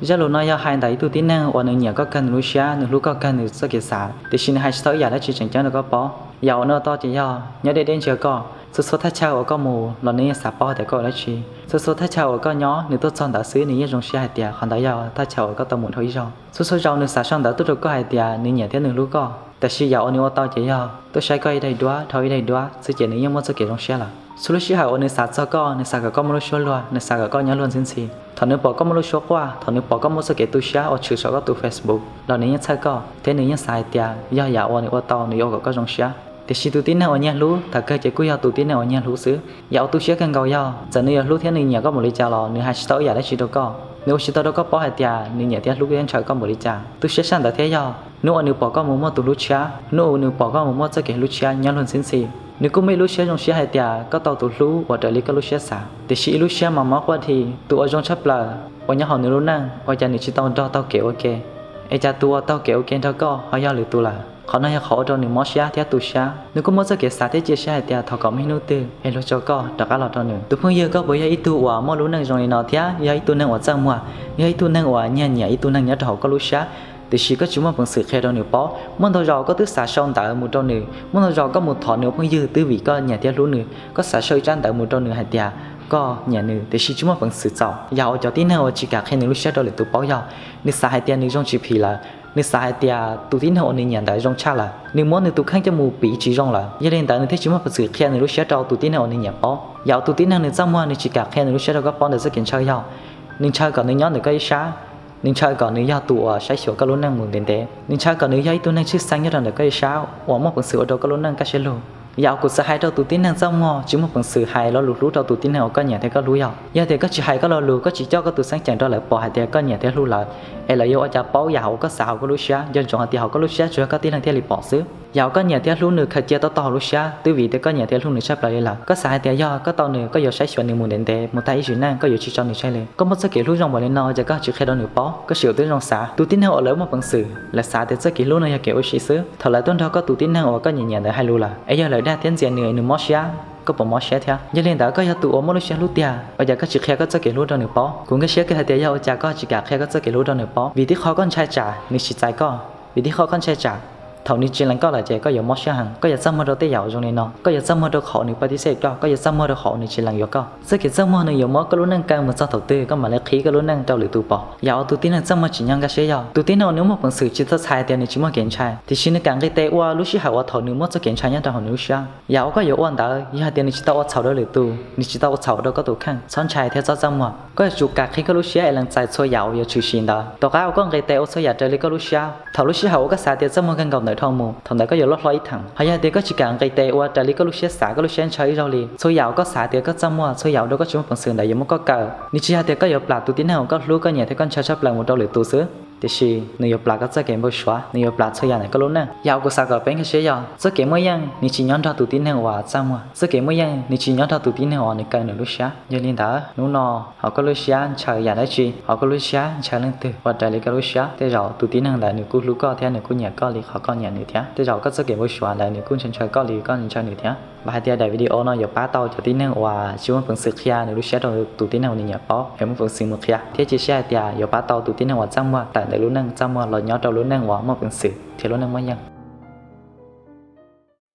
Zaj lus no yog hais ntawm ib tug tib neeg uas nws nyiam koj kawg, nws lub siab, nws hlub koj kawg nws txoj kev xav, tiam sis nws hais tsis tau ib yam dab tsi tseem ceeb rau koj paub. Yam uas nws ua tau ces yog nyob deb deb ntsia koj, txhua txhua thaj chaw uas koj mus los nws yeej xav paub hais tias koj ua dab tsi. Txhua txhua thaj chaw uas koj nyob nws tuaj txog ntawd xwb nws yeej zoo siab hais tias qhov ntawd yog thaj chaw uas koj tau mus dhau ib zaug. Txhua txhua zaus nws xav sau ntawv tuaj rau koj hais tias nws nyiam thiab nws hlub koj, tiam sis yam uas nws ua tau ces yog tuaj saib koj ib daim duab dhau ib daim duab xwb ces nws yeej muaj txoj kev zoo siab lawm. Txhua lub sij hawm uas nws xav txog koj, nws xav kom koj muaj lub suab luag, nws xav kom koj nyob luag ntxhi ntxhi. Thaum nws pom koj muaj lub suab quaj, thaum nws pom koj muaj txoj kev tu siab uas tshwm saum koj tus Facebook los nws yeej txhawj koj thiab nws yeej xav hais tias yog yam uas nws ua tau nws yuav ua kom koj zoo siab. Tiam sis tus tib neeg uas nyias hlub thaum kawg ces kuj yog tus tib neeg uas nyias hlub xwb. Yam uas tu siab kawg nkaus yog txawm nws yuav hlub thiab nws nyiam koj npaum li cas los nws hais tsis tau ib yam dab tsi rau koj. Nws ua tsis tau rau koj paub hais tias nws nyiam thiab hlub thiab ntshaw koj npaum li cas. Tu siab saj ntawd thiab yog hnub uas nws pom koj mus muaj tus hlub tshiab, hnub uas nws pom koj mus muaj txoj kev hlub tshiab nyob luag ntxhi ntxhi. Nws kuj muaj ib lub siab zoo siab hais tias koj tau tus hlub uas raws li koj lub siab xav, tiam sis ib lub siab mas mob quaj dhi. Tus uas zoo tshaj plaws uas nyob hauv nws lub neej ua cas nws tsis tau nrog taug kev ua ke, es cas tus uas taug kev ua ke nrog koj ho yog lwm tus lawm. Qhov no yog qhov ua rau nws mob siab thiab tu siab. Nws kuj muaj txoj kev xav thiab cia siab hais tias thov kom muaj ib hnub twg es luag tso koj rov qab los rau nws. Tus phooj ywg, koj puas yog ib tug uas muaj lub neej zoo li no thiab yog ib tug neeg uas txaj muag, yog ib tug neeg uas nyiag nyiam ib tug neeg nyob rau hauv koj lub siab, tiam sis koj tsis muaj peev xwm qhia rau nws paub? Muaj ntau zaus koj twb xav sau ntawv mus rau nws, muaj ntau zaus koj mus thov nws ua phooj ywg twb vim koj nyiam thiab hlub nws, koj xav sau ib tsab ntawv mus rau nws hais tias koj nyiam nws tiam sis tsis muaj peev xwm txaus. Yam uas cov tib neeg uas tsis kam qhia nws lub siab rau lwm tus paub yog nws xav hais tias nws zoo tsis phim lawm, nws xav hais tias tus tib neeg uas nws nyiam ntawd zoo tshaj lawm, nws muab nws tus kheej coj mus piv tsis zoo lawm, yog li ntawd nws thiaj tsis muaj peev xwm qhia nws lub siab rau tus tib neeg uas nws nyiam paub. Yam uas tus tib neeg nws txaj muag nws tsis kam qhia nws lub siab rau koj paub ntawm txoj kev ntshaw yog nws ntshaw kom nws nyob ntawm koj ib sab, nws ntshaw kom nws yog tus uas saib xyuas koj lub neej mus ntev ntev, nws ntshaw kom nws yog ib tug neeg tshwj xeeb nyob rau ntawm koj ib sab uas muaj peev xwm ua rau koj lub neej kaj siab lug. Yam uas kuv xav hais rau tus tib neeg txaj muag tsis muaj peev xwm hais lo lus hlub rau tus tib neeg uas koj nyiam thiab koj hlub yog, yog tias koj tsis hais koj lo lus, koj tsis coj koj tus xeeb ceem rau lawv pom hais tias koj nyiam thiab hlub lawv, es lawv yuav ua cas paub yam uas koj xav hauv koj lub siab? Nco ntsoov hais tias hauv koj lub siab tsuas yog koj tib leeg thiaj li pom xwb. Yam uas koj nyiam thiab hlub nws khaws cia tob tob hauv lub siab twb vim tias koj nyiam thiab hlub nws tshaj plaws li lawm. Koj xav hais tias yog koj tau nws koj yuav saib xyuas nws mus ntev ntev mus tag ib sim neej, koj yuav tsis tso nws tseg li. Koj muaj txoj kev hlub zoo npaum li no ua cas koj tsis qhia rau nws paub? Koj sim ua tib zoo xav. Tus tib neeg uas lawv muaj peev xwm, lawv xav tias txoj kev hlub no yog kev ua si xwb, thaum lawv tuaj nrog koj tus tib neeg uas koj nyiam nyiam ntawd hais lus lawm es yog lawv dag thiab ntxias nws nws mob siab, koj puas mob siab thiab? Yog li ntawd koj yog tus uas muaj lub siab hlub tiag, ua cas koj tsis qhia koj txoj kev hlub rau nws paub? Kuv nkag siab kawg hais tias yog ua cas koj tsis kam qhia koj txoj kev hlub rau nws paub, vim tib qho koj ntshai tsam nws tsis txais koj, vim tib qho koj ntshai tsam thaum nws tsis lees koj lawm ces koj yuav mob siab heev. Koj yuav txaj muag rau tej yam uas zoo li no, koj yuav txaj muag rau qhov uas nws pab tib xej koj, koj yuav txaj muag rau qhov uas nws tsis lees yuav koj. Txoj kev txaj muag nws yuav muab koj lub neej kaw mus txog thaum twg koj mam li qhib koj lub neej rau lwm tus pom. Yam uas tus tib neeg txaj muag tsim nyog nkag siab yog tus tib neeg uas nws muaj peev xwm tsis txhob txhais tias nws tsis muaj kev ntshai, tiam sis nws kam nqis tes ua lub sij hawm uas thaum nws muaj txoj kev ntshai nyob rau hauv nws lub siab. Yam uas koj yuav ua ntawd yog hais tias nws tsis tau ua txhaum rau lwm tus, nws tsis tau ua txhaum rau koj tus kheej, txhob ntshai thiab txhob txaj muag. Koj yuav tsum kam qhib koj lub siab es lees txais txhua yam uas yuav tshwm sim ntawd. Tom qab uas koj nqis tes ua txhua yam raws li koj lub siab, thaum lub sij hawm uas koj xav tias txaj muag kawg nkaus ntawd dhau mus, thaum ntawd koj yuav loj hlob ib theem. Ho yog hais tias koj tsis kam nqis tes ua raws li koj lub siab xav, koj lub siab ntshaw ib zaug li, txhua yam uas koj xav tias koj txaj muag, txhua yam uas rau koj tsis muaj peev xwm ntawd yuav muab koj kaw. Nws tsis yog tias koj yuav plam tus tib neeg uas koj hlub koj nyiam thiab koj ntshaw tshaj plaws mus rau lwm tus xwb, tiam sis nws yuav plam koj txoj kev npau suav, nws yuav plam txhua yam ntawm koj lub neej. Yam uas kuv xav kom peb nkag siab yog txoj kev muaj yeej nws tsis nyob nrog tus tib neeg uas txaj muag, txoj kev muaj yeej nws tsis nyob nrog tus tib neeg uas nws kaw nws lub siab. Yog li ntawd hnub no ho koj lub siab ntshaw yam dab tsi, ho koj lub siab ntshaw leej twg ua raws li koj lub siab, tej zaum tus tib neeg ntawd nws kuj hlub koj thiab nws kuj nyiam koj li qhov koj nyiam nws thiab. Tej zaum koj txoj kev npau suav ntawd nws kuj ntshaw ntshaw koj li koj ntshaw nws thiab. Vam hais tias daim video no yuav pab tau cov tib neeg uas tsis muaj peev xwm qhia nws lub siab rau tus tib neeg uas nws nyiam paub, es muaj peev xwm mus qhia, thiab cia siab hais tias yuav pab tau tus tib neeg uas txaj muag tawm ntawm lub neej txaj muag los nyob rau lub neej uas muaj peev xwm thiab lub neej muaj yeej.